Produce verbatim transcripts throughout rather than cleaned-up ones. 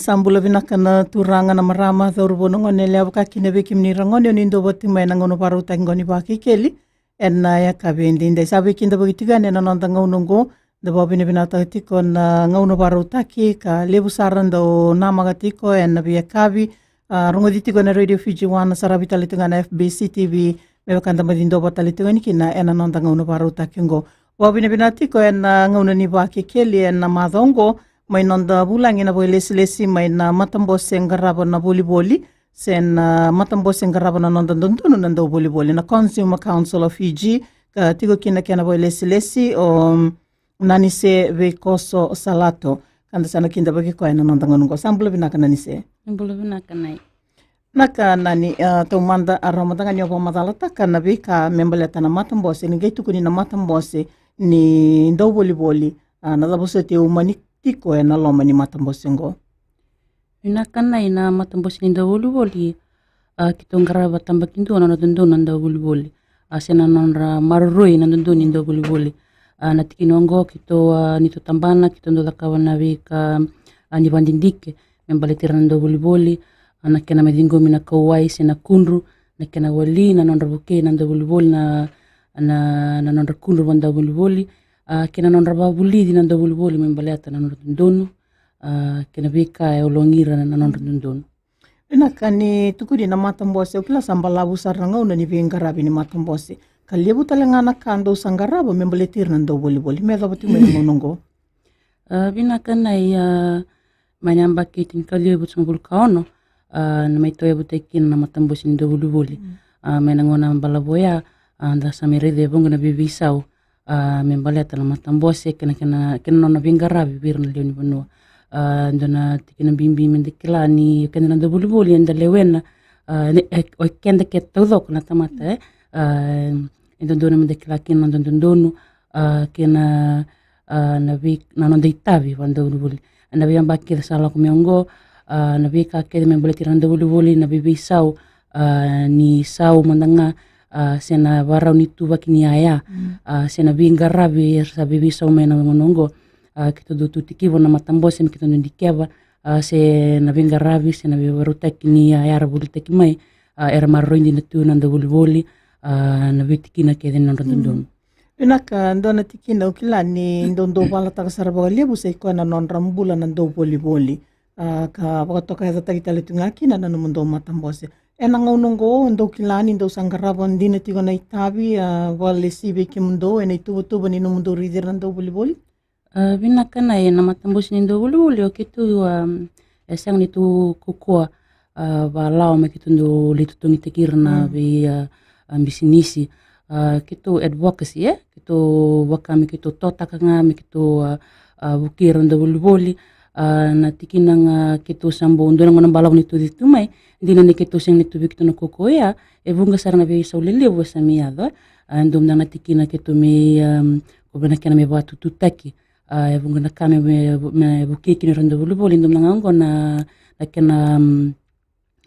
Sa bula vinaka na turaga, na marama, cauravou, na gone yalewa, vaka kina vei kemuni ra gone o ni dau vati mai na gauna vakarautaki qo ni Vakekeli ena yakavi edaidai. Sa veikidavaki tiko yani ena noda gauna oqo. Da vakavinavinakataka tiko na gauna vakarautaki ka levu sara dau namaka tiko ena veiyakavi. A, rogoci tiko ena Radio Fiji One, saravi tale tiko ga na F B C T V, me vaka da mai cidova tale tiko yani kina ena noda gauna vakarautaki oqo. Vakavinavinaka tiko ena gauna ni Vakekeli ena macawa oqo, mai noda vulagi na vakailesilesi mai na matabose qarava na volivoli, se na matabose qarava na noda dodonu na dauvolivoli, na Consumer Council of Fiji, ka tiko kina kena vakailesilesi o Nanise Veikoso Salato. Ka da sa na kidavaki koya ena noda gauna oqo. Sa bula vinaka, Nanise. Bula vinaka, Nai. Vinaka, Nani, a, taumada, a, rawa mada ga ni o vakamacalataka na veika me baleta na matabose, ni qai tukuni na matabose ni dauvolivoli, a, na cava soti e umani tiko ena loma ni matabose oqo? Vinaka, Nai. Na matabose ni dauvolivoli, a, keitou qarava tabakidua na nodra dodonu na dauvolivoli, a, se na nodra maroroi na dodonu ni dauvolivoli. A, na tikina oqo keitou, a, neitou tabana, keitou dau cakava na veika, a, ni vakadidike me baleti ira na dauvolivoli, a, na kena mai ciqomi na kauwai se na kudru, na kena wali, na nodra vukei na dauvolivoli, na, na, na nodra kudru vakadauvolivoli, a, kei na nodra vakavulici na dauvolivoli me baleta na nodra dodonu, a, kei na veika e ologi ira na nodra dodonu. Vinaka, ni tukuni na matabose, au kila sa balavu sara na gauna ni veiqaravi ni matabose, ka levu tale ga na ka dou sa qarava me baleti ira na dauvolivoli, me yacova tiko mai na gauna oqo. A, vinaka, Nai. A, mai na yabaki tinikaciwa vitusagavulu ka ono, a, na mai tauyavutaki kina na matabose ni dauvolivoli. Mm. A, mai na gauna balavu oya, a, da sa mai raica e vuqa na veiveisau, a, me baleta na matabose kei na, kei na, kei na nona veiqaravi vei ira na lewe ni vanua. A, dua na tikina bibi me da kila ni o keda na dauvolivoli eda lewena, a, ne, e, o keda ke taucoko na tamata, e, a, e dodonu me da kila kina na noda dodonu, a, kei na, a, na vei, na noda itavi vakadauvolivoli. Na veiyabaki kece sa lako mai oqo, a, na veika kece me baleti ira na dauvolivoli, na veiveisau, a, ni sau mada ga, a, se na vakarau ni ituvaki ni yaya, mm, a, se na veiqaravi era sa veiveisau mai na gauna oqo. A, keitou dau tu tikiva na matabose me keitou dau dikeva, a, se na veiqaravi se na veivakarautaki ni yaya era volitaki mai, a, era maroroi dina tu na dauvolivoli, a, na veitikina kece ni nodra, mm, dodonu. Vinaka, dua na tikina au kila ni dou dau valataka sara vakalevu sa i koya na nodra bula na dauvolivoli, a, ka vakatokayacataki tale tu ga kina na nomudou matabose. Ena gauna oqo dou kila ni dou sa qarava dina tiko na itavi, a, vakalesi vei kemudou ena ituvatuva ni nomudou raici ira na dauvolivoli? A, vinaka, Nai. Na matabose ni dauvolivoli o keitou, a, e sega ni tou kaukauwa, a, vakalawa me keitou dau lai totogitaki ira na, mm, vei, a, a, bisinisi. A, keitou advocacy, e? Keitou vaka me keitou totaka ga me keitou, a, a, vukei ira na dauvolivoli. A, na tikina ga keitou sa bau, dua na gauna balavu ni tou cici tu mai, dina ni keitou sega ni tu vei keitou na kaukauwa oya, e vuqa sara na veisau lelevu e sa mai yaco, e? A, dua mada na tikina keitou mai, a, ko vei na kena mai vakatututaki. A, e vuqa na ka me, me, me vukei kina ira na dauvolivoli, dua mada ga oqo na, na kena, mm,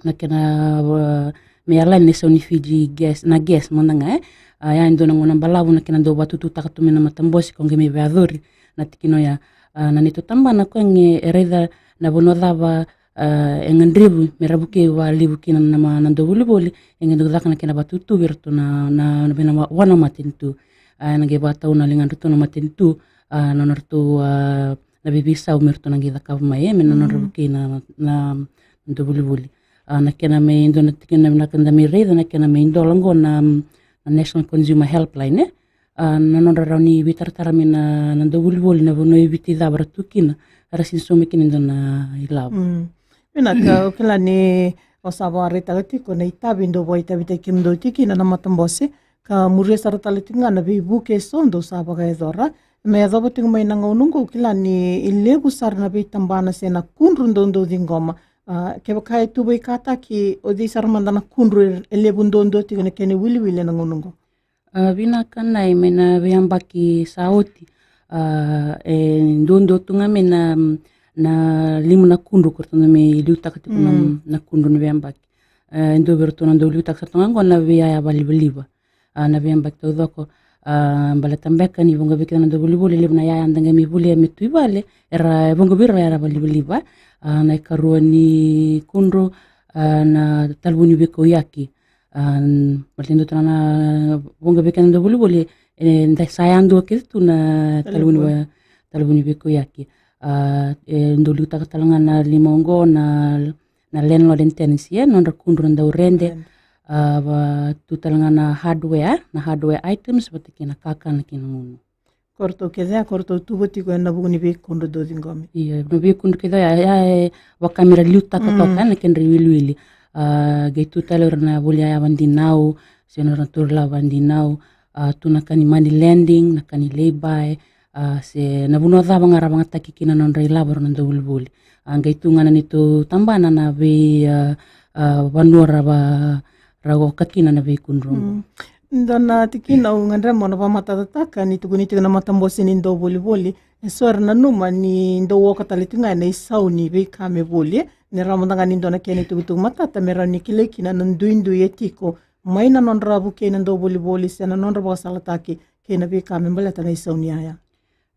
na kena, a, me yalani na isau ni Fiji Gas, na gas mada ga, e. A, ya e dua na gauna balavu na kena dau vakatututaka tu mai na matabose, ko qai mai vakayacori na tikina oya. A, na neitou tabana ko qai e raica na vanua cava, a, e gadrevi me ra vukei vakalevu kina na, na ma, na dauvolivoli, e qai dau caka na kena vakatutuvi iratou na, na, na, na, na, na matanitu. A, ena qai vakatau na ligadratou na matanitu, a, na nodratou, a, na veiveisau me ratou na qai cakava mai, e, me na nodra, mm, vukei na, na, na dauvolivoli. A, na kena mai dua na tikina vinaka da mai raica, na kena mai dola oqo na, na National Consumer Helpline, e. A, na nodra rawa ni veitaratara mai na, na dauvolivoli na vanua e Viti cava ra tu kina, era sega ni sauma kina e dua na ilavo. Mm. Vinaka, au kila ni o sa vakaraitaka tiko na itavi dou vakaitavitaki kemudou tiko kina na matabose, ka muria sara tale tiko ga na veivuke eso dou sa vakayacora. Me yacova tiko mai na gauna oqo, au kila ni levu sara na veitabana se na kudru dou dau ciqoma. A, kevaka e tu vakaitaki, o cei sara mada na kudru e, e levu duadua tiko na kena iwiliwili ena gauna oqo? A, vinaka, Nai. Mai na veiyabaki sa oti, a, e duadua tu ga mai na, na lima na kudru ko ratou na mai liutaka tiko na, mm, na kudru na veiyabaki. E, dua vei iratou na dau liutaka sara tu ga oqo na veiyaya vakalivaliva. A, na veiyabaki taucoko, A, baleta beka ni vuqa vei keda na dauvolivoli, levu na yaya da qai mai volia me tu i vale, era vuqa vei ira era vakalivaliva. A, na ikarua ni kudru, a, na talevoni veikauyaki. A, baleta e dua tale ga na vuqa vei keda na dauvolivoli, e, da sa yadua kece tu na talevoni, talevoni veikauyaki. A, e dau liutaka tale ga na lima oqo na, na landlord and tenancy, e, nodra kudru na daurede. A, va tu tale ga na hardware, na hardware items vata kei na kakana kei na gunu. Ko ratou kece ya, ko ratou tuva tiko ena vuku ni veikudru dau ciqomi. Io, na veikudru kece ya, ya e vaka me ra liutaka toka na kedra iwiliwili. A, qai tu tale o ira na voli yaya vadinau, se na nodra turaga vadinau, a, tu na ka ni money lending, na ka ni lay-by, a, se na vanua cava ga ra vakayagataki kina na nodra ilavo o ira na dauvolivoli. A, qai tu ga na neitou tabana na vei, a, a, vanua ra va, ra oka kina na veikudru. Mm. Dua na tikina au gadreva mo na vakamatatataka ni tukuni tiko na matabose ni dauvolivoli, e so era nanuma ni dau oka tale tiko ga ena isau ni veika me voli, e. Ni rawa mada ga ni dua na kena itukutuku matata me rawa ni kilai kina na duidui e tiko mai na nodra vukei na dauvolivoli se na nodra vakasalataki kei na veika me baleta na isau ni yaya.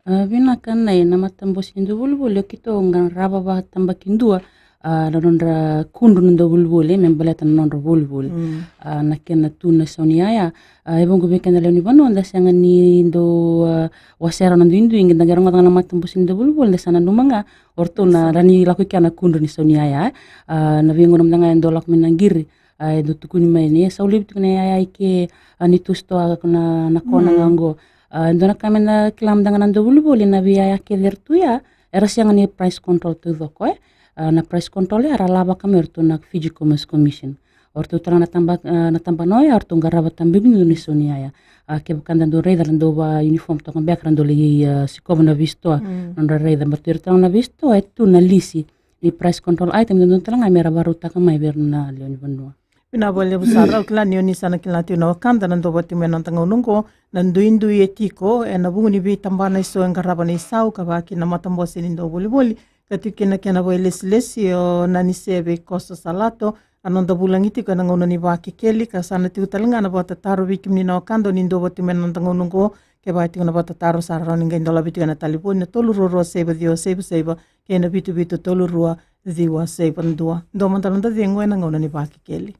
A, vinaka, na, na matabose ni dauvolivoli, o keitou qarava vakatabakidua, a, na nodra kudru na dauvolivoli, e, me baleta na nodra volivoli. Mm. A, na kena tu na isau ni yaya, a, e vuqa vei keda na lewe ni vanua da sega ni dau, a, wasea rawa na duidui, da qai rogoca ga na matabose ni dauvolivoli, da sa nanuma ga o ratou na rawa ni lako i kea na kudru ni isau ni yaya, e. A, na veigauna mada ga e dau lako mai na qiri, a, e dau tukuni mai ni e sau laivi tiko na yaya i ke, a, neitou sitoa na, na kona ga oqo. A, e dua na ka me na kila mada ga na dauvolivoli, na veiyaya kece era tu ya, era sega ni price control taucoko, e. A, na price control ya era lavaka mai o ratou na Fiji Commerce Commission. O ratou tale ga na taba, a, na tabana oya, o ratou qarava tabakidua na isau ni yaya. A, kevaka da dau raica ra dau vakauniform toka beka ra dau lai, a, sikova na veisitoa, nodra raica, baleta o ira tale ga na veisitoa e tu na lisi ni price control item, dodonu tale ga me ra vakarautaka mai vei ira na lewe ni vanua. Vinaka vakalevu sara, au kila ni o ni sa na kila tiko na wekada na dau vati mai na noda gauna oqo, na duidui e tiko ena vuku ni veitabana eso e qarava na isau ka vaka kina na matabose ni dauvolivoli, ka tiko kina na kena vakailesilesi o Nanise Veikoso Salato, a noda vulagi tiko ena gauna ni Vakekeli, ka sa na tiko tale ga na vakatataro vei kemuni na wekada o ni dau vati mai na noda gauna oqo, kevaka tiko na vakatataro sa rawa ni qai dolavi tiko ena talevoni na tolu rua rua saiva ciwa saiva saiva, kei na vitu vitu tolu rua ciwa saiva dua. Dua mada na noda cegu ena gauna ni Vakekeli.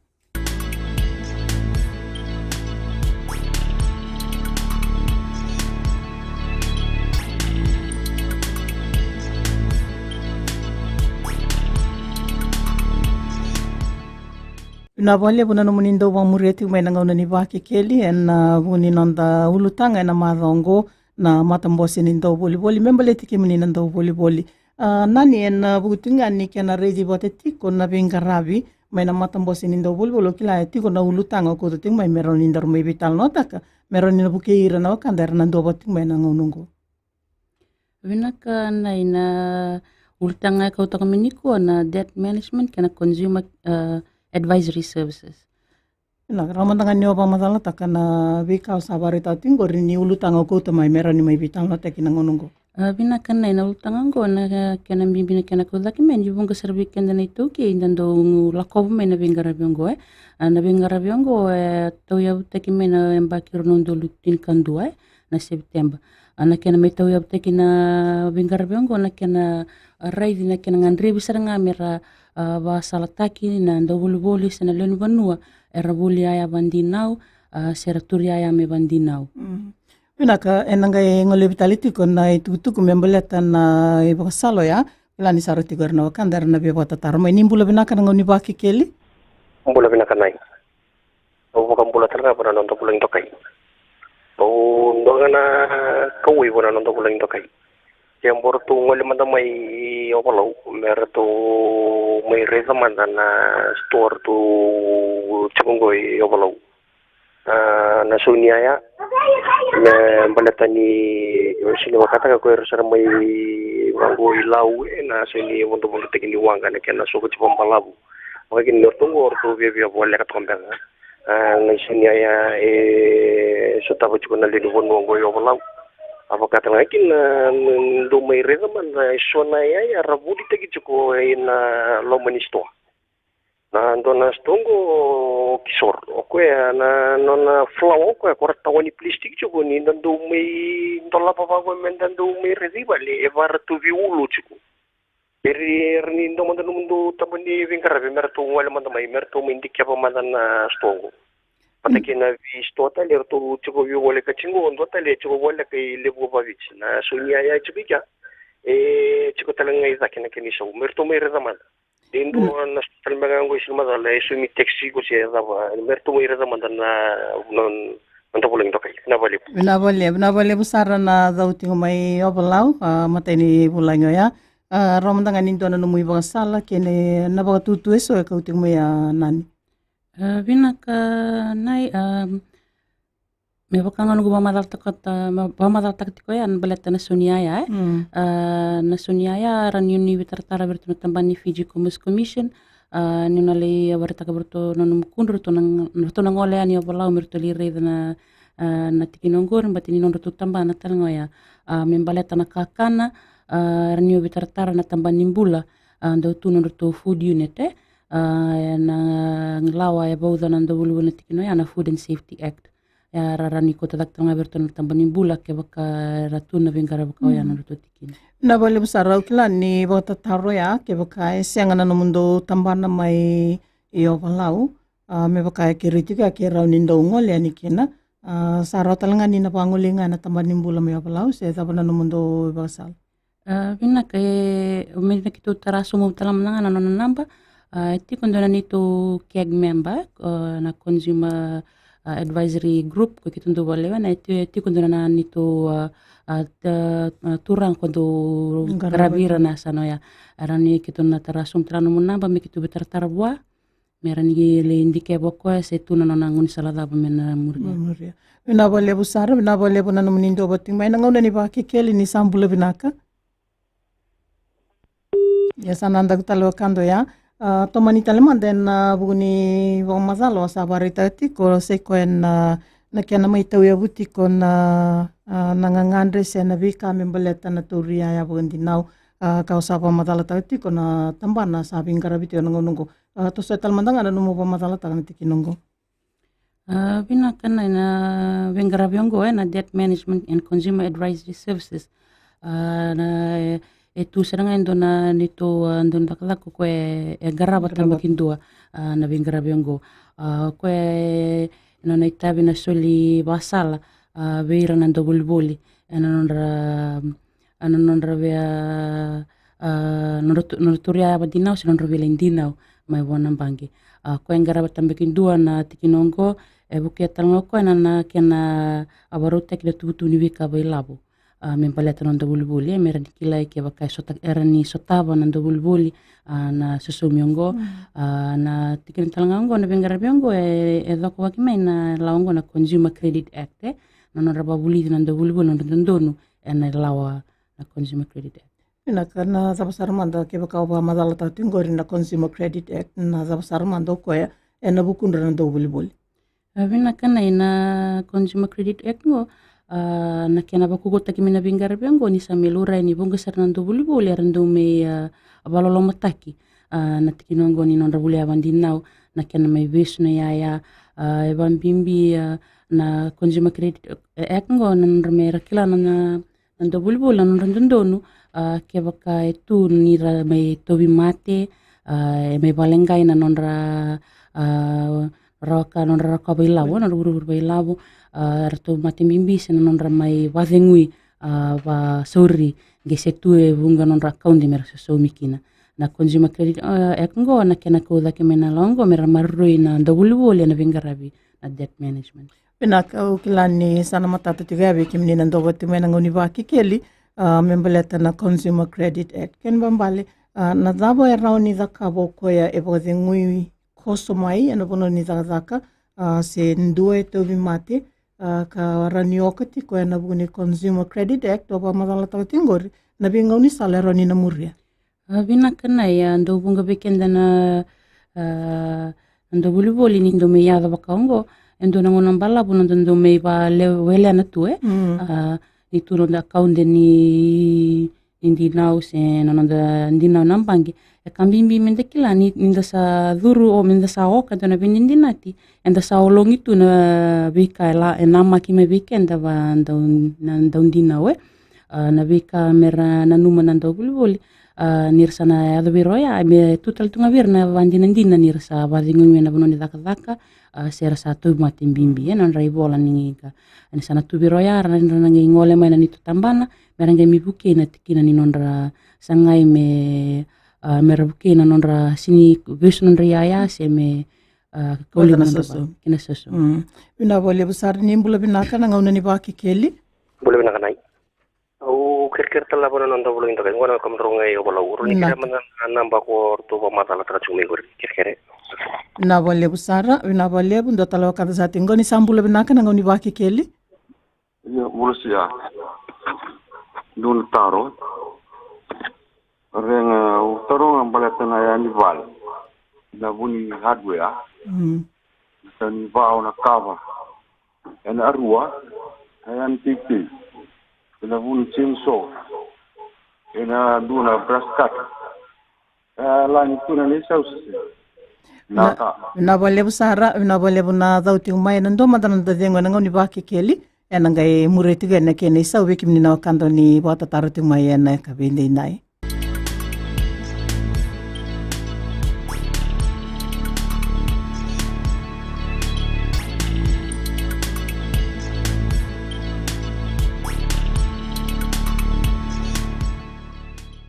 Vinaka vakalevu na nomuni dau vakamuria tiko mai na gauna ni Vakekeli ena, a, vuku ni noda ulutaga ena macawa oqo, na matabose ni dauvolivoli, me baleti kemuni na dauvolivoli. A, Nani, ena, a, vuku tiko ga ni kena raici vata tiko na veiqaravi mai na matabose ni dauvolivoli, o kila e tiko na ulutaga o kauta tiko mai me rawa ni daru mai veitalanoataka, me rawa ni na vukei ira na wekada era na dau vata tiko mai na gauna oqo. Vinaka, na, na ulutaga e kautaka mai nikua na debt management kei na consumer, a, advisory services. Vinaka, rawa mada ga ni o vakamacalataka na veika o sa vakaraitaka tiko qori ni ulutaga o kauta mai me rawa ni mai veitalanoataki na gauna oqo. A, vinaka, na, na ulutaga oqo, na kena bibi na kena kau cake mai ni vuqa sara vei keda na iTaukei da dau lakova mai na veiqaravi oqo, e. A, na veiqaravi oqo e tauyavutaki mai na yabaki rua na udolu tinikadua, e, na Sepiteba. A, na kena mai tauyavutaki na veiqaravi oqo, na kena, a, raici na kena gadrevi sara ga me ra, a, vakasalataki na dauvolivoli se na lewe ni vanua era voli yaya vadinau, a, se ra turi yaya me vadinau. Mm. Vinaka, ena qai golevi tale tiko na itukutuku me baleta na ivakasala oya. Kila ni sa rauti tiko era na wekada era na via vakatataro mai. Ni bula vinaka na gauna ni Vakekeli. Bula vinaka, Nai. Au vakabula tale ga vua na noda vulagi dokai. Au dua ga na kauwai vua na noda vulagi dokai. Ia, bau ratou gole mada mai i Ovalau me ratou mai raica mada na sitoa ratou tiko oqo i Ovalau. A, na sau ni yaya, me baleta ni, e, sega ni vakataka ko ira sara mai vaqo i Lau, e, na sega ni vodovodotaki ni waqa na kena soko tiko vakabalavu. Vakakina ni o ratou oqo o ratou viavia voleka toka beka. A, na isau ni yaya e sotava tiko na lewe ni vanua oqo i Ovalau. A, vaka tale ga kina na, na dau mai raica mada e so na yaya ra volitaki tiko ena loma ni sitoa. Na dua na sitoa qo, Kisor, o koya na nona flour o koya ko ra tawani plastic tiko, ni da dau mai dolava vaqo me da dau mai raica i vale, e varatou veiulo tiko. Era, era ni dau mada nomudou taba ni veiqaravi me ratou gole mada mai me ratou mai dikeva mada na sitoa qo. Vata kei na veisitoa tale eratou tiko veivoleka tiko qo, dua tale e tiko voleka i Levu, Vaviti, na Soni Yaya tiko i kea. E tiko tale ga i cake na kena isau me ratou mai raica mada. De dua na sitoa tale beka qo i Silimacala e saumi taxi qo se cava me ratou mai raica mada na, na, na davulagi dokai. Vinaka vakalevu. Vinaka vakalevu, vinaka vakalevu sara na cau tiko mai Ovalau, a, matai ni vulagi oya. A, rawa mada ga ni dua na nomu ivakasala kei na vakatutu eso e kau tiko mai, a, Nani. A, vinaka Nai, a, me vaka ga noqu vakamacalataka, vakamacalataka tiko ya na baleta na Soni Yaya, e? Mm. A, na Soni Yaya, rawa niu veitaratara vei iratou na tabana ni Fiji Commerce Commission, a, niu na lai vakaraitaka vei iratou na nomu kudru, ratou na, ratou na gole yani Ovalau me ratou lai raica na, a, na tikina oqori, baleta ni nodratou tabana tale ga oya. A, me baleta na kakana, a, rawa niu veitaratara na tabana ni bula, a, dau tu nodratou food unit, e? A, na lawa e vauca na dauvolivoli na tikina oya na Food and Safety Act. Ia, ra rawa ni kauta cake tale ga vei iratou na tabana ni bula kevaka era tu na veiqaravi vaka oya na nodratou tikina. Vinaka vakalevu sara. Au kila ni vakatataro ya, kevaka e sega na nomudou tabana mai Ovalau, a, me vaka e kerei tiko ya ke rawa ni dou gole yani kina. A, sa rawa tale ga ni na vagolei ga ena tabana ni bula mai Ovalau se cava na nomudou ivakasala? A, vinaka, e, me na keitou tara sobu tale mada ga na nona naba. A, e tiko dua na neitou CAG member, a, na Consumer, a, Advisory Group, ko keitou dau vakalewena, e ti-, e tiko dua na neitou, a, a, ta-, a, turaga ko dau qaravi ira na yasana oya. A, rawa ni keitou na tara sobu tale na nomu naba me keitou veitaratara vua. Me rawa ni lai dikeva o koya se tu na nona gaunisala cava me na muria. Me muria. Vinaka vakalevu sara, vinaka vakalevu na nomuni duavata tiko mai ena gauna ni Vakekeli. Ni sa bula vinaka. Ia sa na daku tale o kadua ya. A, tomani tale mada ena vuku ni vakamacala o sa vakaraitaka tiko, se koya na, na kena mai tauyavu tiko na, a, na gagadre se na veika me baleta na tauri yaya vakadinau. A, ka o sa vakamacalataka tiko na tabana sa veiqaravi tiko ena gauna oqo. A, toso tale mada ga na nomu vakamacalataka na tikina oqo. A, vinaka Nai, na veiqaravi oqo, e, na Debt Management and Consumer Advisory Services. A, na, e, e tu sara ga e dua na neitou, a, dua na cakacaka ko e, e qarava tabakidua, a, na veiqaravi oqo. A, ko e, nona itavi na soli vakasala, a, vei ira na dauvolivoli ena nodra, a, na nodra via, a, nodra tu-, nodra tauri yaya vakadinau se nodra veilai dinau mai vua na baqe. A, ko e qarava tabakidua na tikina oqo, e vukea tale ga o koya na, na kena vakarautaki na tuvutuvu ni veika vakailavo, a, me baleta na dauvolivoli, e, me rawa ni kilai kevaka e sota-, e rawa ni sotava na dauvolivoli, a, na sosomi oqo. Mm. A, na tikina tale ga oqo, na veiqaravi oqo, e, e cokovaki mai na lawa oqo na Consumer Credit Act, e, na nodra vakavulici na dauvolivoli, na nodra dodonu ena lawa na Consumer Credit Act. Vinaka, na cava sara mada kevaka o vakamacalataka tiko qori na Consumer Credit Act, na cava sara mada o koya ena vukudra na dauvolivoli? A, vinaka Nai, na Consumer Credit Act qo, a, na kena vakaukauataki mai na veiqaravi oqo ni sa mai laurai ni vuqa sara na dauvolivoli era dau mai, a, vakalolomataki, a, na tikina oqo ni nodra volia vakadinau, na kena mai vesu na yaya, a, e vakabibi, a, na Consumer Credit Act qo na nodra me ra kila na, na na dauvolivoli na nodra dodonu, a, kevaka e tu ni ra mai tauvimate, a, e mai vakaleqai na nodra, a, rawa ka, nodra rawa ka vakailavo, nodra vurevure vakailavo, a, ratou mate bibi se na nodra mai vakacegui, a, vakasauri, qai se tu e vuqa nodra akaude me ra sosomi kina. Na Consumer Credit, a, Act qo, na kena kau cake mai na lawa qo me ra maroroi na dauvolivoli ena veiqaravi na debt management. Vinaka, au kila ni sa na matata tiko ya vei kemuni na duavata tiko mai ena gauna ni Vakekeli, a, me baleta na Consumer Credit Act. Kena ibalebale, a, na cava e rawa ni cakava o koya e vakacegui koso mai ena vanua ni cakacaka, a, se dua e tauvimate, a, ka rawa ni oka tiko ena vuku ni Consumer Credit Act, o vakamacalataka tiko qori na veigaunisala e rawa ni na muria. A, vinaka Nai, a, dau vuqa vei keda na, a, na dauvolivoli ni dau mai yaco vaka oqo, e dua na gauna balavu na dau, dau mai vakawelena tu, e. Mm. A, ni tu noda akaude ni, ni dinau se na noda dinau na baqe, Ka bibi meda kila ni, ni da sa curu, o meda sa oka e dua na veidinadinati, eda sa ologi tu na veika e la, e namaki mai vei keda va dau, na dau dina o e. A, na veika mera nanuma na dauvolivoli, a, ni ra sa na yaco vei ira oya, me tu tale tu ga vei ira na vadinadina ni ra sa vaciqomi ena vanua ni cakacaka, a, se ra sa tauvimate bibi, e, na nodra ivola ni ka. Ni sa na tu vei ira oya, ra, ra na qai gole mai na neitou tabana, mera qai mai vukei na tikina ni nodra sagai me, a, mera vukei na nodra sini vesu nodra iyaya, se me, a, kauliva na nodra soso. Kena soso. Mm. Vinaka vakalevu sara, ni bula vinaka na gauna ni Vakekeli. Bula vinaka nai. Au kerekere tale na vanua na dau vologi dokai. Gona ka mdrau gai o valau. Uru ni kere mana na naba ko ratou vakamacala tara tiko mai qori. Kerekere. Vinaka vakalevu sara, vinaka vakalevu, dua tale wekada sa tiko qo, ni sa bula vinaka na gauna ni Vakekeli. Ia, bula sia. Dua na taro. Rega, au taroga baleta na yani vale. Na vu ni hardware. Mm. Sa ni vao na kava. Ena rua, na yani teitei. Ena vu ni chainsaw. Ena dua na brush cutter. E lagi tu na nei sau sese. Na, na ka. Vinaka vakalevu sara, vinaka vakalevu na cau tiko mai, ena dua mada na noda cegu ena gauna ni Vakekeli. Ena qai muria tiko ena kena isau vei kemuni na wekada ni vakatataro tiko mai ena yakavi edaidai.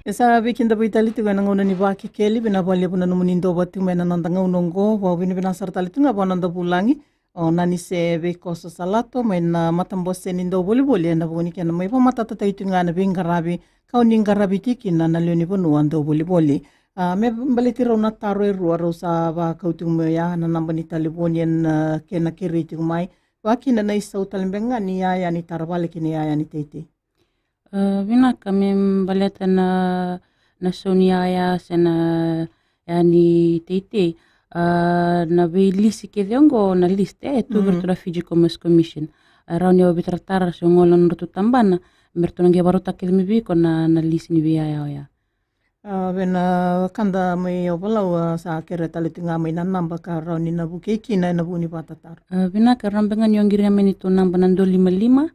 E sa veikidavaki tale tiko ena gauna ni Vakekeli, vinaka vakalevu na nomuni dau vata tiko mai ena noda gauna oqo, vakavinavinaka sara tale tiko ga vua na noda vulagi, o Nanise Veikoso Salato, mai na matabose ni dauvolivoli, ena vuku ni kena mai vakamatatataki tiko ga na veiqaravi ka oni qaravi tiko kina na lewe ni vanua dauvolivoli. A, me baleti rau na taro e rua rau sa vakau tiko mai oya, na naba ni talevoni ena, a, kena kerei tiko mai. Vakakina na isau tale beka ga ni yaya ni taravale kei na yaya ni teitei. A, vinaka, me baleta na, na sau ni yaya se na yaya ni teitei. A, na veilisi kece oqo na list, e, tu vei ratou na Fiji Commerce Commission. A, rawa ni o veitaratara se o gole na nodratou tabana, me ratou na qai vakarautaka kece mai vei iko na, na lisi ni veiyaya oya. A, vei na wekada mai Ovalau, a, sa kerea tale tiko ga mai na naba ka rawa ni na vukei kina ena vuku ni vakatataro. A, vinaka, rawa beka ga ni o qiria mai neitou naba na dua lima lima.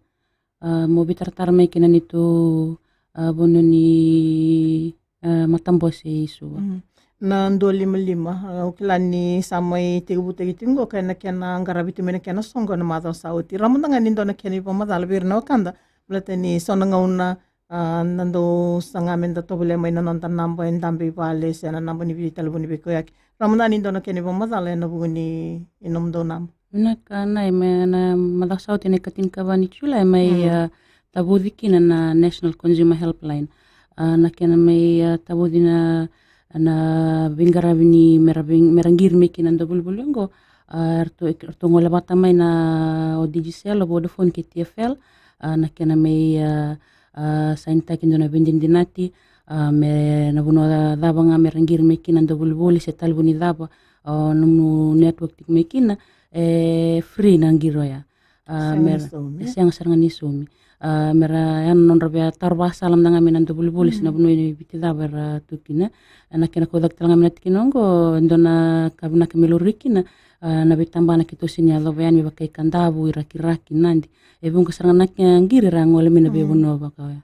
A, mo veitaratara mai kina neitou, a, vanua ni, a, matabose i Suva. Mm. Na dua lima lima, a, au kila ni sa mai tekivutaki tiko qo, ka ena kena qaravi tu mai na kena soqo na macawa sa oti. Rawa mada ga ni dua na kena ivakamacala vei ira na wekada, baleta ni so na gauna, a, na dau saga meda tovolea mai na noda naba e dabe i vale se na naba ni veitalevoni veikauyaki. Rawa mada ga ni dua na kena ivakamacala ena vuku ni, i nomudou naba. Vinaka, na, e mai na macawa sa oti, na ikatinikava ni Julai, mai, mm, a, tavoci kina na National Consumer Helpline. A, na kena mai, a, tavoci na, na veiqaravi ni mera vei, mera qiri mai kina na dauvolivoli oqo. A, ratou, ratou gole vata mai na o Digicel, o Vodafone kei TFL. A, na kena mai, a, a, sainitaki e dua na veidinadinati, a, me na vanua cava ga mera qiri mai kina na dauvolivoli se talevoni cava, a, nomu network tiko mai kina, e free na qiri oya. A, sega ni saumi. E sega sara ga ni saumi. A, mera, ya na nodra via taro vakasala mada ga mai na dauvolivoli se na vanua e Viti cava era tu kina. A, na kena kaucaki tale ga mai na tikina oqo, e dua na ka vinaka me laurai kina, a, na veitabana keitou sega ni yacova yani me vaka i Kadavu, i Rakiraki, Nadi. E vuqa sara ga na kena qiri era gole mai na veivanua vaka oya.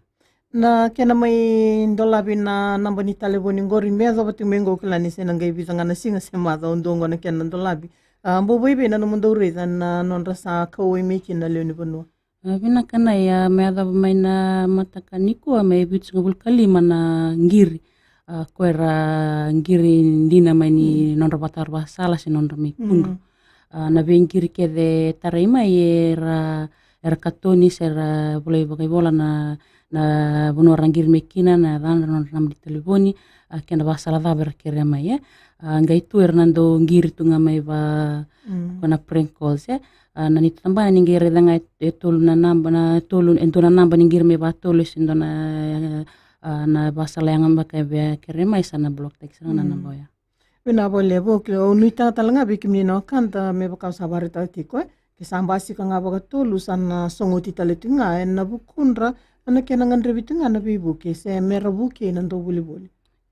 Na kena mai dolavi na naba ni talevoni qori me yacova tiko mai qo, kila ni se na qai vica ga na siga se macawa dua qo na kena dolavi. A, bau vakaevei na nomudou raica na nodra sa kauwai mai kina na lewe ni vanua? A, vinaka, na, ia, me yacova mai na mataka nikua me vitusagavulu ka lima na qiri. A, ko era qiri dina mai ni nodra vakataro vakasala se nodra mai kudru. Mm. A, na veiqiri kece tarai mai era, era katoni se ra volai vakaivola na, na vanua ra qiri mai kina, na yacadra, nodra naba ni talevoni, a, kena vakasala cava era kerea mai, e. A, qai tu era na dau qiri tu ga mai va, mm, ko na prank calls, e. A, na neitou tabana ni qai raica ga e, e tolu na naba, na tolu, e dua na naba ni qiri mai vakatolu, se dua na, a, na vakasala yaga beka e via kerea mai, sa na block taki sara ga na, mm, naba oya. Vinaka vakalevu, au nuitaka tale ga vei kemuni na wekada me vaka au sa vakaraitaka tiko, e. Ke sa basika ga vakatolu, sa na sogoti tale tiko ga ena vukudra na kena gadrevi tiko ga na veivuke se mera vukei na dauvolivoli.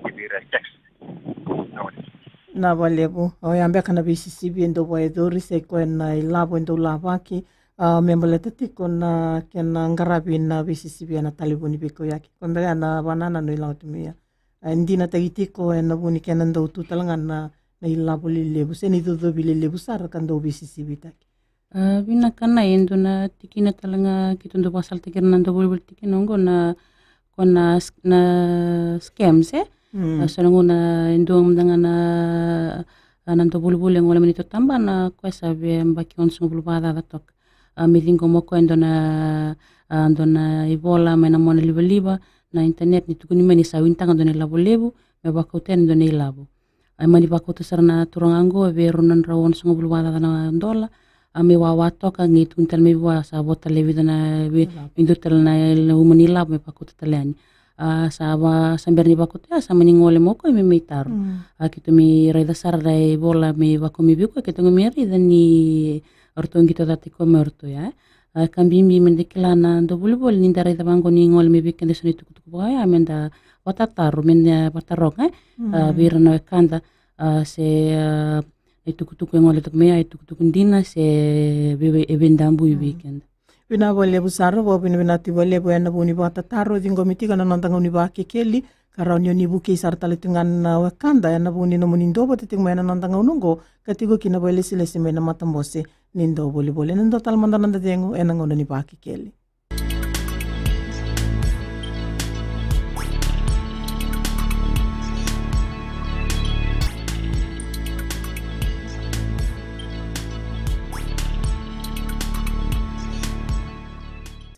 lavaki vei ira e text. Na walevu, o ya beka na veisisivi e dau vakayacori se koya na ilavo e dau lavaki, a, me baleta tiko na kena qaravi na veisisivi ena talevoni veikauyaki. Koya beka na vanananu e lako tu mai ya. E dinataki tiko ena vu ni kena dau tu tale ga na, na ilavo lelevu se na icocovi lelevu sara ka dau veisisivitaki. A, vinaka, na e dua na tikina tale ga keitou dau vakasalataki ira na dauvolivoli tikina oqo na, ko na s-, na scams, e? Mm. A, so na gauna e dua mada ga na, a, na dauvolivoli e gole mai na neitou tabana, koya sa via yabaki onosagavulu vakacaca toka. A, me ciqoma o koya e dua na, a, dua na ivola mai na mona livaliva na internet ni tukuni mai ni sa winitaka dua na ilavo levu me vakauta yani dua na ilavo. A, mani vakauta sara na turaga oqo vei rau na drau onosagavulu vakacaca na dola. A, me wawa toka, qai tukuni tale mai vua sa vo tale e vica na vei, ilavo, me dua tale na, na uma ni ilavo me vakauta tale yani. A, sa va, sa bera ni vakauta ya, sa mani gole mai o koya me mai taro. Mm. A, keitou mai raica sara na ivola me vakau mai vei koya, keitou qai mai raica ni ratou qito cata tiko mai o ratou ya. A, ka bibi meda kila na dauvolivoli, nida raica vaqo ni gole mai vei keda eso na itukutuku vaka oya, meda vakatataro, meda vakataroga, e? A, mm, vei ira na wekada, a, se, a, na itukutuku e gole toka mai ya, itukutuku dina se vei, vei, e veidabui vei, mm, keda. Vinaka vakalevu sara, vakavinavinaka vakalevu ena vu ni vakatataro, ciqomi tiko na noda gauna ni Vakekeli, ka rawa ni o ni vukei sara tale tu ga na wekada ena vu ni nomuni duavata tiko mai ena noda gauna oqo, ka tiko kina vakailesilesi mai na matabose ni dauvolivoli. Ena dua tale mada na noda cegu ena gauna ni Vakekeli.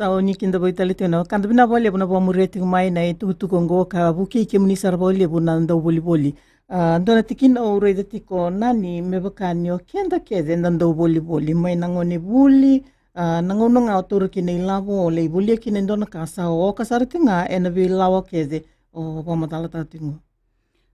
Au ni kida vei tale tiko na wekada, vinaka vakalevu na vakamuria tiko mai na itukutuku oqo ka vukei kemuni sara vakalevu na dauvolivoli. A, dua na tikina au raica tiko Nani me vaka ni o keda kece na dauvolivoli mai na gone vuli, a, na gauna ga o taura kina ilavo o lai volia kina e dua na ka sa oka sara tiko ga ena veilawa kece o vakamacalataka tiko.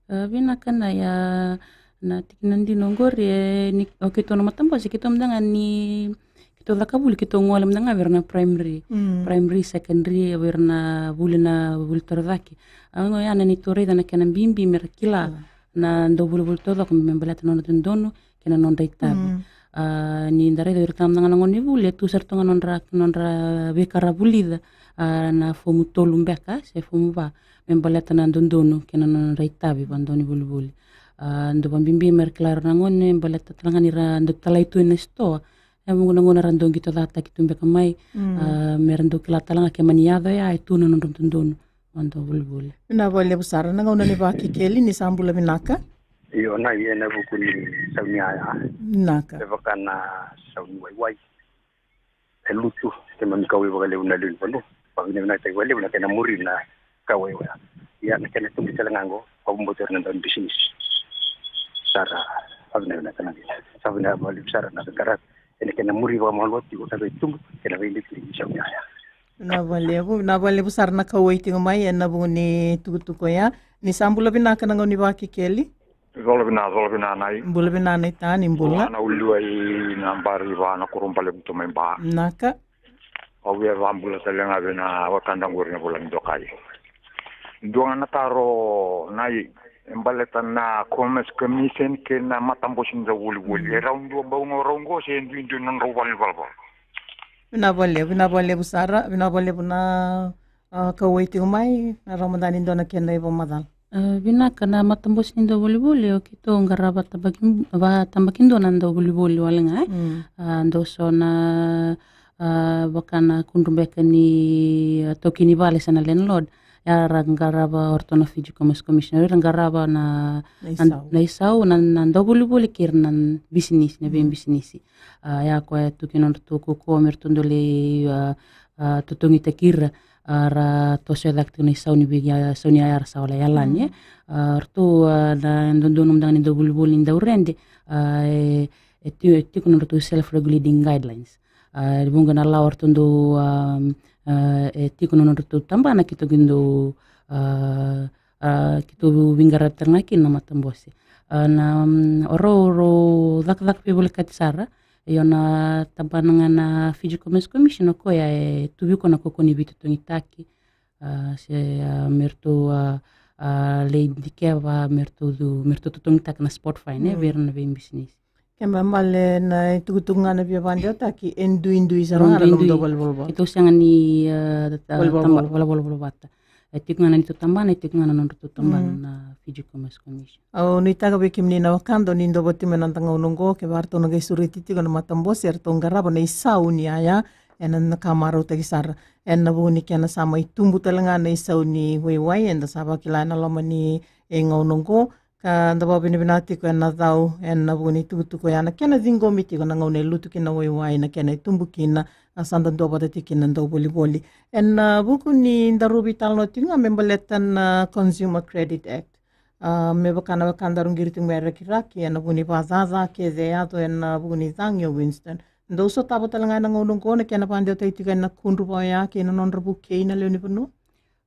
A, vinaka na ya na tikina dina oqori e ni o keitou na matabose keitou mada ga ni keitou caka vuli keitou gole mada ga vei ira na primary, primary, secondary, vei ira na vuli na vuli torocake. A, oqo ya na neitou raica na kena bibi me ra kila na dauvolivoli taucoko me baleta na nodra dodonu kei na nodra itavi. A, ni da raica o ira tale mada ga na gone vuli e tu sara tu ga nodra, nodra veika ra vulica, a, na fomu tolu beka se fomu va me baleta na dodonu kei na nodra itavi vakadaunivolivoli. A, dau vakabibi me ra kila ira na gone me baleta tale ga ni ra dau talai tu ena sitoa. E vuqa na gauna ra dau qito cataki tu beka mai, a, me ra dau kila tale ga ke mani yaco ya e tu na nodra dodonu vakadaunivolivoli. Vinaka vakalevu sara, na gauna ni Vakekeli, ni sa bula vinaka. Io, na ia ena vuku ni sau ni yaya. Vinaka. E vaka na sau ni waiwai. E lutu, keimami kauwai vakalevu na lewe ni vanua. Vakavinavinakataki vakalevu na kena muri na kauwai oya. Ia na kena tubu tale ga oqo, vakabauta ira na dau ni bisinisi. Sara, vakavinavinaka na kena. Sa vinaka vakalevu sara na veiqaravi. Ena kena muri vakamalua tiko na veitubu kei na veidikidiki ni sau ni yaya. Vinaka vakalevu, vinaka vakalevu sara na kauwai tiko mai ena vuku ni tukutuku oya. Ni sa bula vinaka na gauna ni Vakekeli. Cola vina, cola vina Nai. Bula vina Nai Tani, bula. Vua na uliwa i na bari va na koro balevu tu mai ba. Naka. Au via vabula tale ga vei na wekada qori na vula ni dokai. Dua ga na taro Nai, e baleta na Commerce Commission kei na matabose ni dauvolivoli. E rau dua bau ga rau qo se duidui na rau vale ni valavala. Vinaka vakalevu, vinaka vakalevu sara, vinaka vakalevu na, a, kauwai tiko mai, na rau mada ni dua na kena ivakamacala. A, vinaka na matabose ni dauvolivoli, o keitou qarava tabaki, va tabaki dua na dauvolivoli wale ga, e? A, dau so na, a, vaka na kudru beka ni, a, taukei ni vale se na landlord. Ia ra qarava o ratou na Fiji Commerce Commission, ra qarava na, na isau, na, na dauvolivoli kei ira na bisinisi, na veibisinisi. A, ia koya e tu kina nodratou kaukaua me ratou dau lai, a, a, totogitaki ira, a, ra toso e cake tiko na isau ni vei, a, sau ni yaya ra sa wala yalani, e. A, ratou, a, na dodonu mada ga ni dauvolivoli ni daurede, a, e, e ti-, e tiko na nodratou self-regulating guidelines. A, e vuqa na lawa ratou dau, a, a, e tiko na nodratou tabana keitou dau, a, a, keitou veiqaravi tale ga kina na matabose. A, na, mm, o rau, rau cakacaka veivolekati sara, io na tabana ga na Fiji Commerce Commission o koya e tu vei koya na kaukauwa ni veitotogitaki, a, se, a, me ratou, a, a, lai dikeva, me ratou tu, me ratou totogitaka na spot fine, e, vei ira na veibisinisi. Kena ibalebale na itukutuku ga na via vakadewataki, e duidui sara ga na nomudou valenivolavola. Keitou sega ni, e, ta-, valenivolavola vata. E tiko ga na neitou tabana, e tiko ga na nodratou tabana na Fiji Commerce Commission. Au nuitaka vei kemuni na wekada ni dou vata mai na noda gauna oqo, kevaka ratou na qai sureti tiko na matabose, eratou qarava na isau ni yaya, ena, na ka marautaki sara. Ena vuku ni kena sa mai tubu tale ga na isau ni waiwai, eda sa vakila ena loma ni, e, gauna oqo, ka da vakavinavinaka tiko ena cau, ena vuku ni tukutuku oya na kena ciqomi tiko na gauna e lutu kina na waiwai, na kena e tubu kina, a, sa da duavata tiko kina na dauvolivoli. Ena, a, vuku ni daru veitalanoa tiko ga me baleta na Consumer Credit Act. A, me vaka na wekadaru qiri tiko mai Rakiraki, ena vuku ni vakacaca kece e yaco ena vuku ni cagi o Winston. Dou sotava tale ga ena gauna oqo na kena vakadewataki tiko ena kudru vaka oya kei na nodra vukei na lewe ni vanua.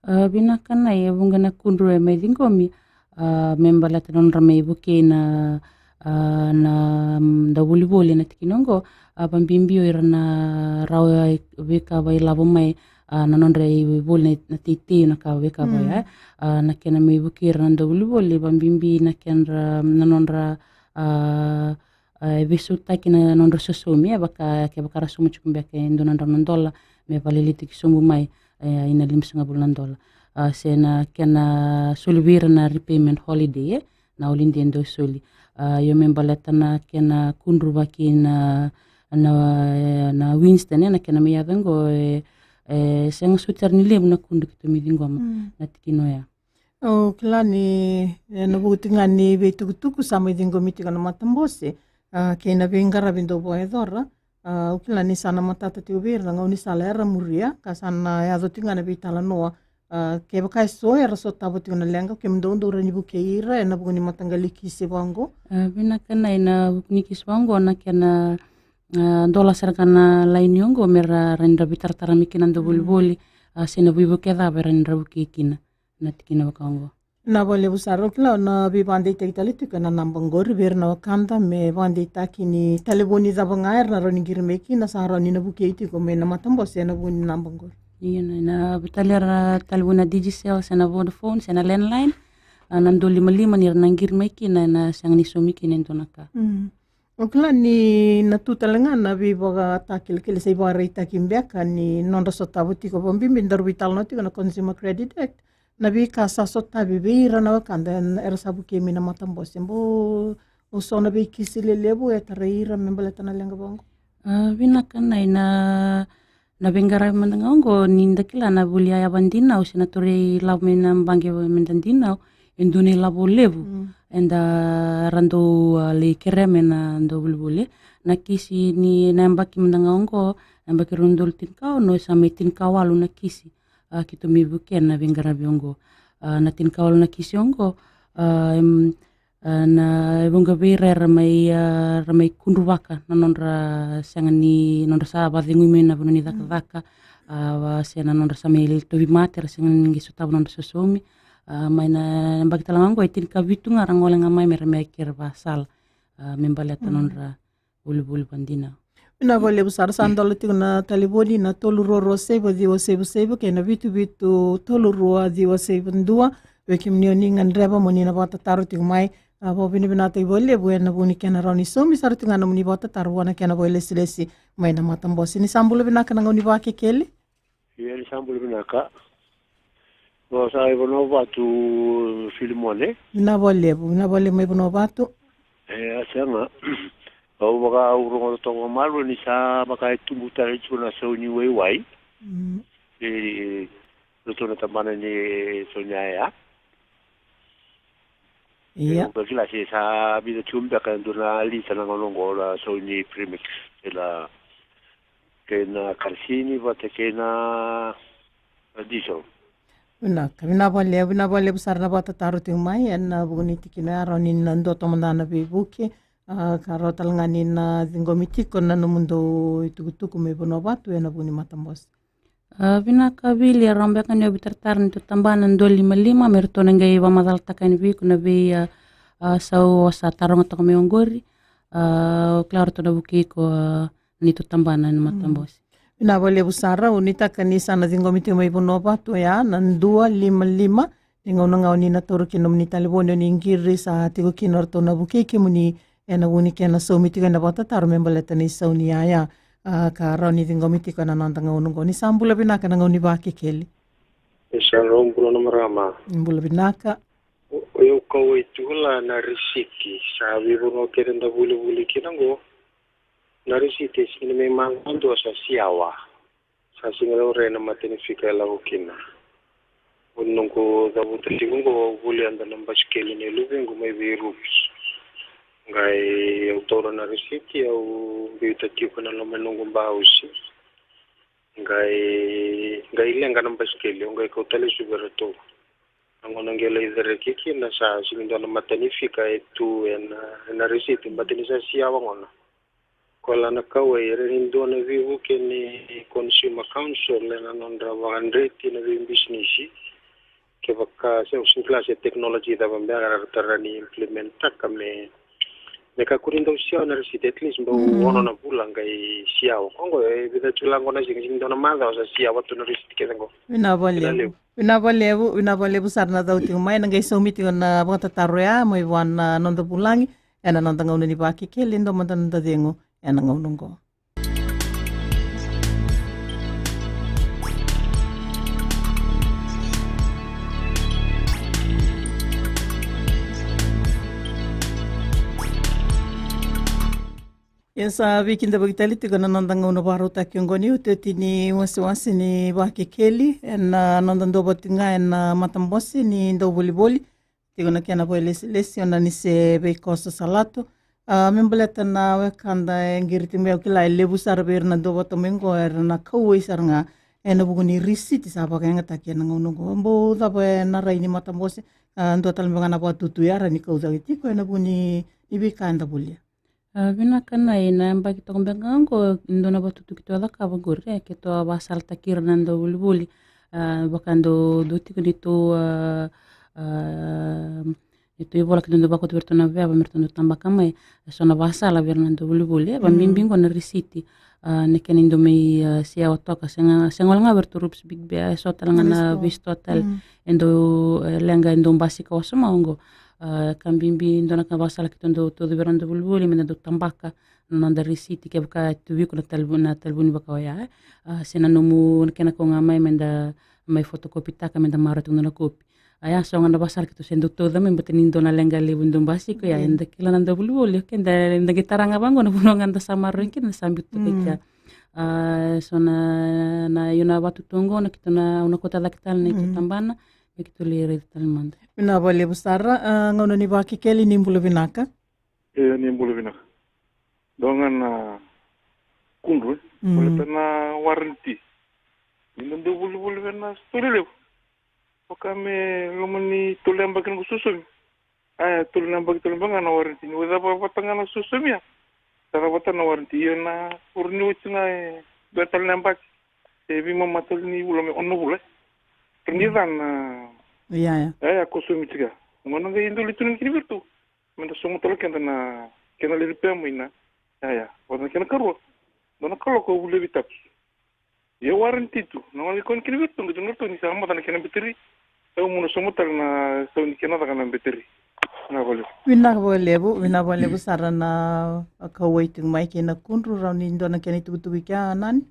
A, vinaka Nai, e vuqa na kudru e mai ciqomi, a, me baleta na nodra mai vukei na, a, na, mm, dauvolivoli ena tikina oqo, a, vabibi o ira na rawa e veika vakailavo mai, a, na nodra ivoli na, na teitei na ka veika vaka oya, a, na kena mai vukei ira na dauvolivoli, vabibi na kedra, na nodra, a, a, e veisautaki na nodra sosomi, e vaka, kevaka ra sauma tiko beka e dua na drau na dola, me vakalailaitaki sobu mai, e, ina limasagavulu na dola. A, se na kena soli vei ira na repayment holiday, e, na holiday e dau soli. A, io me baleta na kena kudru vaka kina na, na, na Winston, e, na kena mai yaco oqo, e, e, sega soti sara ni levu na kudru keitou mai ciqoma na tikina oya. Au kila ni, e, na vuku tiko ga ni veitukutuku sa mai ciqomi tiko na matabose, a, kei na veiqaravi dou vakayacora, A, au kila ni sa na matata tiko vei ira na gaunisala era muria, ka sa na yaco tiko ga na veitalanoa. A, kevaka e so era sotava tiko na leqa, kemudou dou rawa ni vukei ira ena vuku ni mataqali kisi vaqo. A, vinaka na ina vuku ni kisi vaqo na kena, a, dola sara ga na laini oqo me ra rawa ni ra veitaratara mai kina na dauvolivoli, a, se na vuivuke cava e rawa ni ra vukei kina na tikina vaka oqo. Na vakalevu sara, au kila na veivakadeitaki tale tiko ena naba oqori vei ira na wekada me vakadeitaki ni talevoni cava ga era na rawa ni qiri mai kina, sa rawa ni na vukei tiko mai na matabose ena vuku ni naba oqori. Io, na, na vitalia ra talevoni na Digicel se na Vodafone se na landline, a, na dua lima lima ni ra na qiri mai kina ena sega ni saumi kina e dua na ka. Mm. Au kila ni na tu tale ga na veivakatakilakila se ivakaraitaki beka ni nodra sotava tiko, vakabibi daru veitalanoa tiko na Consumer Credit Act, na veika sa sotavi vei ira na wekada era sa vukei mai na matabose. Bau so na veikisi lelevu e tarai ira me baleta na leqa vaqo. A, vinaka na ina, na veiqaravi mada ga oqo ni da kila na vuli yaya vadinau se na tauri lavo mai na baqe me da dinau, e dua na ilavo levu. Mm. Eda ra dau, a, lai kerea mai na dauvolivoli. Na kisi ni na yabaki mada ga oqo, na yabaki rua na udolu tinikaono, e sa mai tinikawalu na kisi, a, keitou mai vukea na veiqaravi oqo. A, na tinikawalu na kisi oqo, a, em, a, na e vuqa vei ira era mai, a, ra mai kudruvaka na nodra sega ni, nodra sa vakacegui mai na vanua ni cakacaka, a, va, se na nodra sa mai tauvimate, ra sega ni qai sotava nodra sosomi. A, mai na yabaki tale ga oqo e tinikavitu ga ra gole ga mai me ra mai kere vasala, a, me baleta nodra volivoli vadinau. Vinaka vakalevu sara, sa dola tiko na talevoni na tolu rua rua saiva ciwa saiva saiva kei na vitu vitu tolu rua ciwa saiva dua. Vei kemuni o ni gadreva mo ni na vakatataro tiko mai, a, vakavinavinakataki vakalevu ena vuku ni kena rawa ni saumi sara tiko ga nomuni vakatataro vua na kena vakailesilesi mai na matabose. Ni sa bula vinaka na gauna ni Vakekeli. Ia, ni sa bula vinaka. Au sa i Vanuavatu, Filimone. Vinaka vakalevu, vinaka vakalevu mai Vanuavatu. E, a sega. Au vaka, au rogoca toka malua ni sa vaka e tubu tale tiko na sau ni waiwai. Mm. E, ratou na tabana ni sau ni yaya. Ia. E, au kila se sa vica tiko beka e dua na lita na gauna oqo na sau ni premix. E la kei na karasini vata kei na, na diesel. Vinaka, vinaka vakalevu, vinaka vakalevu sara na vakatataro tiko mai ena vuku ni tikina ya, rawa ni na dua toka mada na veivuke, a, ka rawa tale ga ni na ciqomi tiko na nomudou itukutuku mai Vanuavatu ena vuku ni matabose. A, vinaka Vili, e rawa beka ni o veitaratara na neitou tabana dua lima lima me ratou na qai vakamacalataka yani vei iko na vei, a, a, sau o sa taroga toka mai oqori. A, au kila ratou na vukei iko, a, neitou tabana ena matabose. Vinaka vakalevu sara, au nuitaka ni sa na ciqomi tiko mai Vanuavatu ya na dua lima lima. Ni gauna ga o ni na taura kina nomuni talevoni o ni qiri, sa tiko kina o ratou na vukei kemuni ena vuku ni kena saumi tiko ena vakatataro me baleta na isau ni yaya, a, ka rawa ni ciqomi tiko ena noda gauna oqo. Ni sa bula vinaka na gauna ni Vakekeli. E sa rau bula na marama. Bula vinaka. O, o yau kauwai tiko la na risiti sa veivanua kece da volivoli kina oqo. Na risiti e sega ni mai macawa dua, sa siawa. Sa sega ni laurai na matanifika e lako kina. O noqu cavuta tiko oqo, au voli yada na basikeli nei luvequ mai Veirupi. Qai au taura na risiti, au biuta tiko na loma ni noqu bausi. Qai, qai leqa na basikeli, au qai kauta lesu vei ratou. Na gauna qai lai cereki kina sa sega ni dua na matanifika e tu ena, ena risiti, baleta ni sa siawa gona. Koya la na kauwai, e rawa ni dua na veivuke ni Consumer Council ena nodra vakadreti na veibisinisi. Kevaka se, au sega ni kila se technology cava beka era tara ni implementaka me, me kakua ni dau siawa na risiti, at least bau ono na vula qai siawa. Oqo e vica tu la qo na siga, sega ni dua na macawa sa siawa tu na risiti kece qo. Vinaka vakalevu. Vinaka vakalevu, vinaka vakalevu sara na cau tiko mai, na qai saumi tiko na vakatataro ya mai vua na noda vulagi ena noda gauna ni Vakekeli, dua mada na noda cegu ena gauna oqo. Ia sa veikidavaki tale tiko na noda gauna vakarautaki oqo ni otioti ni wasewase ni Vakekeli ena noda duavata ga ena matabose ni dauvolivoli. Tiko na kena vakailesilesi o Nanise Veikoso Salatu, A, me baleta na wekada e qiri tiko mai, au kila e levu sara vei ira na dua vata mai qo era na kauwai sara ga ena vuku ni risiti sa vakayagataki ena gauna qo. Bau cava ena rai ni matabose, a, dua tale beka ga na vakatutu era ni kau cake tiko ena vuku ni, ni veika eda volia. A, vinaka na ina yabaki toka beka ga qo, dua na vakatutu keitou a cakava qori, e, keitou a vakasalataki ira na dauvolivoli. A, vaka dau, dau tiko ni tou, a, a, e tu i vola keitou dau vakauta vei iratou na veva me ratou dau tabaka mai. E so na vakasala vei ira na dauvolivoli, e, vakabibi qo na risiti. A, na kena dau mai, a, seawa toka, sega, sega wale ga vei iratou Rups Big Bear, e so tale ga na veisitoa tale. E dau, e, leqa e dau basika wasoma qo. A, ka bibi dua na ka vakasala keitou dau tauca vei ira na dauvolivoli me da dau tabaka na noda risiti kevaka e tu vei iko na talevoni, na talevoni vaka oya, e. A, se na nomu, na kena kau ga mai me da mai fotokopitaka me da maroroi tiko na kopi. A, ya so ga na vakasala keitou se dau tauca mai, baleta ni dua na leqa levu dau basika ya, eda kila na dauvolivoli, okay, da, da qai tara ga vaqo na vanua ga da sa maroroi kina, da sa biuta toka i kea. A, so na, na, io na vakatutu qo, na keitou na, au na kauta cake tale na neitou tabana me keitou lai raica tale mada. Vinaka vakalevu sara, a, gauna ni Vakekeli, ni bula vinaka. E, ni bula vinaka. Dua ga na kudru, e. Baleta na warranty. Ni da dauvolivoli vei na sitoa lelevu. Vaka me loma ni tolu na yabaki na noqu sosomi. A, tolu na yabaki, tolu na yabaki ga na warranty. Ni cava vata ga na sosomi ya, sa cava vata na warranty. Io na, o rawa ni oti ga e dua tale na yabaki, e veimama tale ni vula me ono na vula, e. Rawa ni ca na, ya, ya, kosomi tiko ya. Gauna qai dau lai tukuni kina vei iratou me da sauma tale o keda na kena lai repair mai na, ya, ya. Vata na kena karua, dua na kaloko au volia vei Taps. Ia warranty tu. Na gauna qai kau yani kina vei iratou, qai tukuna o ratou ni sa maca na kena beteri. Au meu na sauma tale na sau ni kena caka na beteri. Vinaka vakalevu. Vinaka vakalevu, vinaka vakalevu sara na kauwai tiko mai kei na kudru, rawa ni dua na kena itukutuku i kea, Nani?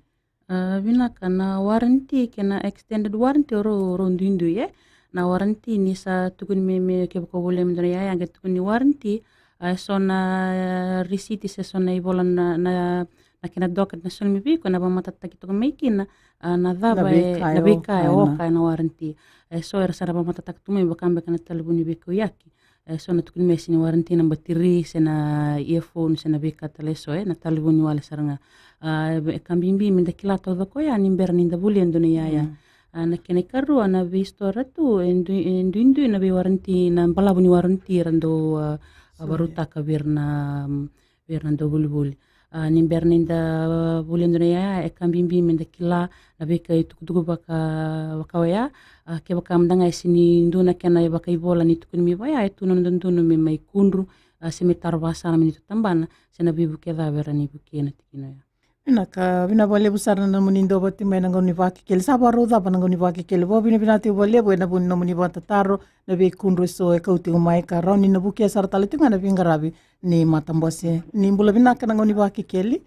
A, vinaka, na warranty kei na extended warranty o rau, rau duidui, e. Na warranty ni sa tukuni me, me kevaka o volia me dua na yaya qai tukuni warranty, a, e so na, e, risiti se so na ivola na, na, na kena docket na soli mai vei iko, na vakamatatataki toka mai kina, a, na cava e, na veika e oka ena warranty. E so era sa na vakamatatataka tu mai, vaka beka na talevoni veikauyaki. E so na tukuni me sega ni warranty na battery se na earphone se na veika tale e so, e, na talevoni wale sara ga. A, e ka bibi me da kila taucoko ya ni bera ni da volia e dua na yaya. A, na kena ikarua, na veisitoa tu, e dui, e duidui na veiwarranty, na balavu ni warranty era dau, a, a, vakarautaka vei ira na, mm, vei ira na dauvolivoli. A, ni bera ni da volia e dua na yaya, e ka bibi me da kila na veika itukutuku vaka, vaka oya. A, kevaka mada ga e sega ni dua na kena vakaivola ni tukuni mai vaya, e tu na noda dodonu me mai kudru, a, se me taro vakasala mai neitou tabana, se na veivuke cava era na vukei ena tikina oya. Vinaka, vinaka vakalevu sara na nomuni dau vati mai na gauna ni Vakekeli. Sa vakarau cava na gauna ni Vakekeli. Vakavinavinaka tiko vakalevu ena vuku ni nomuni vakatataro, na veikudru e so e kau tiko mai ka rawa ni na vukea sara tale tiko ga na veiqaravi ni matabose. Ni bula vinaka na gauna ni Vakekeli.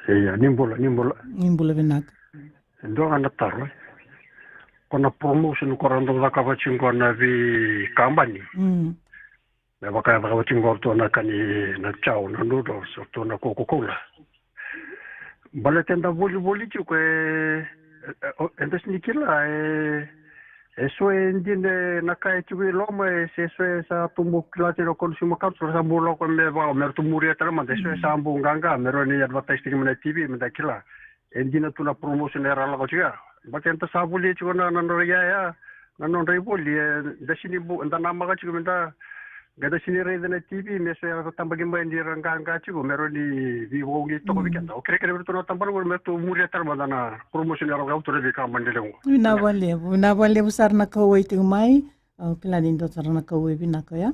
Ia, ni bula, ni bula. Ni bula vinaka. Dua ga na taro, e. Ko na promotion ko ra dau cakava tiko na veikabani. Mm. Me vaka e cakava tiko o ratou na ka ni na chow, na noodles, o ratou na Coca-Cola. Baleta eda volivoli tiko e, e, o, eda sega ni kila e, e so e dina na ka e tiko i loma, e se so e sa tubu kila tiko na Consumer Council, sa bau lako me vaka, me ratou muria tale mada, e so e sa bau qaqa, me rawa ni advertise tiko mai na T V, me da kila. E dina tu na promotion era lako tiko ya. Baleta eda sa volia tiko na, na nodra yaya, na nodra ivoli, e, da sega ni bu-, da namaka tiko me da, qai da sega ni raica na T V, me so era tabaki mai ni ra qaqa tiko, me rawa ni veivakauqeti toka vei keda. Au kerekere vei iratou na tabana qori, me ratou muria tale mada na promotion era lako tu na veikabani levu. Vinaka vakalevu, vinaka vakalevu sara na kauwai tiko mai. Au kila ni dua sara na kauwai vinaka oya.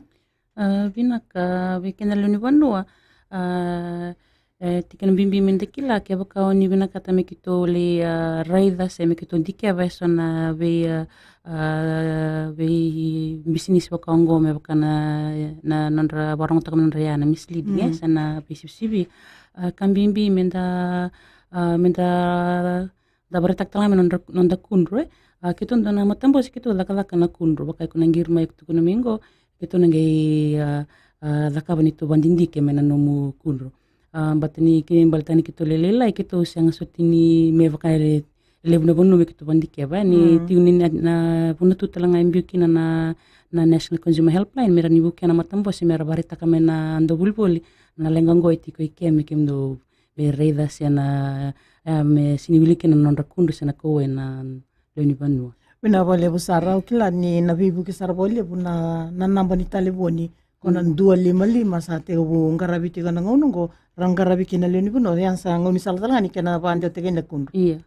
A, vinaka, vei keda na lewe ni vanua. A, e, tikina bibi me da kila, kevaka o ni vinakata me keitou lai, a, raica se me keitou dikeva e so na vei, a, a, veibisinisi vaka oqo, me vaka na, na nodra vakarogotaka me nodra yaya na misleading, e, se na veisivisivi. A, ka bibi me da, a, me da da vakaraitaka tale ga me nodra, noda kudru, e. A, keitou dua na matabose keitou cakacaka na kudru, vaka iko na qiri mai, iko tukuna mai qo, keitou na qai, a, a, cakava neitou vakadidike mai na nomu kudru. A, baleta ni kei, baleta ni keitou lailai, keitou sega soti ni me vaka e levu na vanua me keitou vakadikeva, e. Ni tiko ni na, na vanua tu tale ga e biu kina na, na National Consumer Helpline, me ra ni vukea na matabose, me ra vakaraitaka mai na dau volivoli na leqa oqo e tiko i ke me kemudou via raica se na, e, me sini wili kina na nodra kudru se na kauwai na lewe ni vanua. Vinaka vakalevu sara. Au kila ni na veivuke sara vakalevu na, na naba ni talevoni ko na dua lima lima sa tekivu qaravi tiko na gauna oqo, ra qaravi kina na lewe ni vanua, ia sa gaunisala tale ga ni kena vakadewataki na kudru. Ia.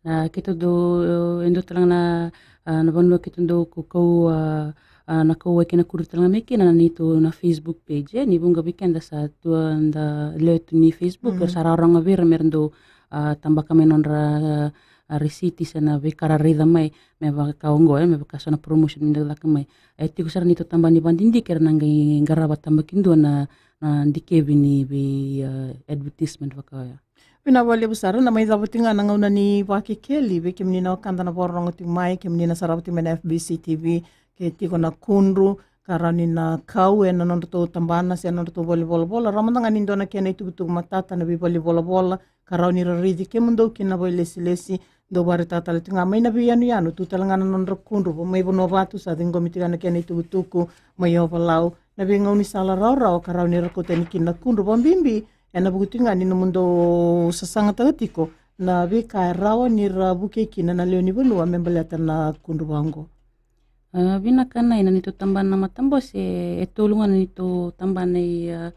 Na keitou dau, e dua tale ga na, a, na vanua keitou dau kaukauwa, a, na kauwai kei na kudru tale ga mai kina na neitou na Facebook page, e, ni vuqa vei keda sa tu, a, da lewe tu ni Facebook, sa rawarawa ga vei ira me ra dau, a, tabaka mai nodra, a, a, risiti se na veika ra raica mai, me vaka oqo, e, me vaka so na promotion ni dau caka mai. E tiko sara neitou tabana ni vakadidike era na qai qarava tabakidua na, na dikevi ni vei, a, advertisement vaka oya. Vinaka vakalevu sara. Na mai cava tiko ga na gauna ni Vakekeli, vei kemuni na wekada na vakarorogo tiko mai, kemuni na sarava tiko mai na F B C T V, ke tiko na kudru ka rawa ni na kau ena nodratou tabana se nodratou valenivolavola, rawa mada ga ni dua na kena itukutuku matata na veivalenivolavola ka rawa ni ra raici kemudou kina na vakailesilesi, dou vakaraitaka tale tiko ga mai na veiyanuyanu, tu tale ga na nodra kudru, va mai vanua vatu sa ciqomi tiko ga na kena itukutuku mai Ovalau, na veigaunisala rawarawa ka rawa ni ra kauta yani kina na kudru, vakabibi ena vuku tiko ga ni nomudou sasagataka tiko na veika e rawa ni ra vukei kina na lewe ni vanua me baleta na kudru vaqo. A, vinaka. Na, ena neitou tabana na matabose, e tolu ga na neitou tabana i, a,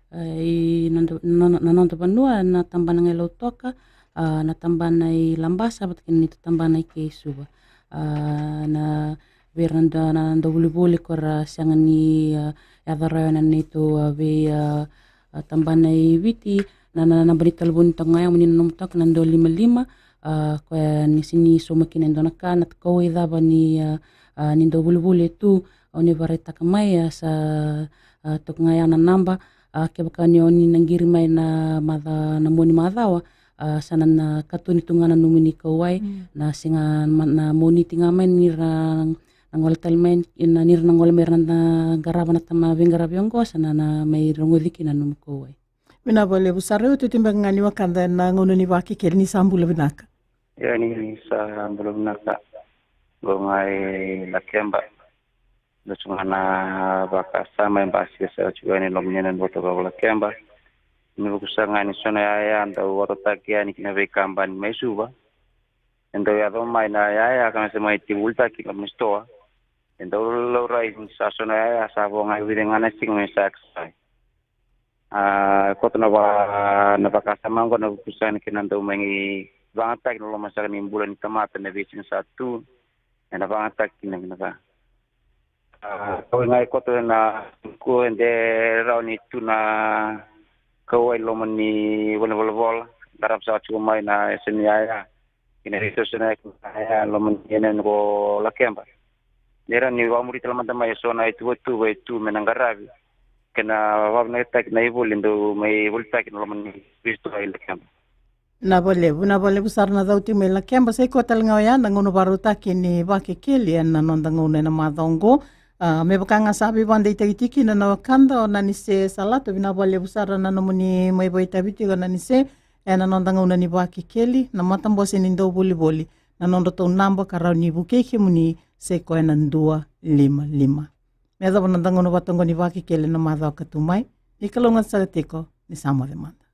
a, i noda, na, na noda vanua, na tabana ga i Lautoka, a, na tabana i Labasa, vata kei na neitou tabana i ke i Suva. A, na vei ira na, na dauvolivoli ko ra sega ni, a, yaco rawa ena neitou, a, vei, a, a, tabana i Viti, na, na, na naba ni talevoni toka ga ya mo ni nanuma toka na dua lima lima, a, koya ni sini sauma kina e dua na ka, na kauwai cava ni, a, a, ni dauvolivoli e tu, au ni vakaraitaka mai, a, sa, a, toka ga ya na naba, a, kevaka ni o ni na qiri mai na maca, na mua ni macawa, a, sa na, na katoni tu ga na nomuni kauwai, na siga ma-, na Moniti ga mai ni ra na gole tale mai, na ni ra na gole mai ra na qarava na tama veiqaravi oqo, sa na, na mai rogoci kina na nomu kauwai. Vinaka vakalevu sara. Oti, oti beka ga ni wekada ena gauna ni Vakekeli, ni sa bula vinaka. Ia, ni sa bula vinaka. Qo ga i Lakeba. Dua tu ga na vakasama e basika sara tiko yani loma ni yanuyanu vakaturaga o Lakeba. Ni vuku sara ga ni so na yaya dau vakarautaki yani ki na veikabani mai Suva. E dau yaco mai na yaya ka me sa mai tekivu volitaki loma ni sitoa. E dau laurai ni sa so na yaya sa vo ga e vica ga na siga me sa expire. A, koto na va-, na vakasama oqo na vuku sara ni kena dau mai vagataki na loma sara ni bula ni tamata na veisiga sa tu. Ena vagataki kina kina ka. A, kau ga e koto na ku e de rawa ni tu na kauwai loma ni valenivolavola, qarava sara tiko mai na yasa ni yaya. Kina veisoso na yaya loma ni yanuyanu ko Lakeba. Ni rawa ni vakamuri tale mada mai e so na ituvatuva e tu me na qaravi. Kena vakavinakataki na ivoli dau mai volitaki na loma ni visitoa i Lakeba. Na vakalevu, na vakalevu sara na cau tiko mai Lakeba. Sa i koya tale ga oya na gauna vakarautaki ni Vakekeli ena noda gauna ena macawa oqo. A, me vaka ga sa veivakadeitaki tiko kina na wekada o Nanise Salato, vinaka vakalevu sara na nomuni mai vakaitavi tiko Nanise ena noda gauna ni Vakekeli, na matabose ni dauvolivoli, na nodratou naba ka rawa ni vukei kemuni, sa i koya na dua lima lima. Me yacova na noda gauna vata oqo ni Vakekeli ena macawa ka tu mai. Ni kalougata saka tiko, ni sa moce mada.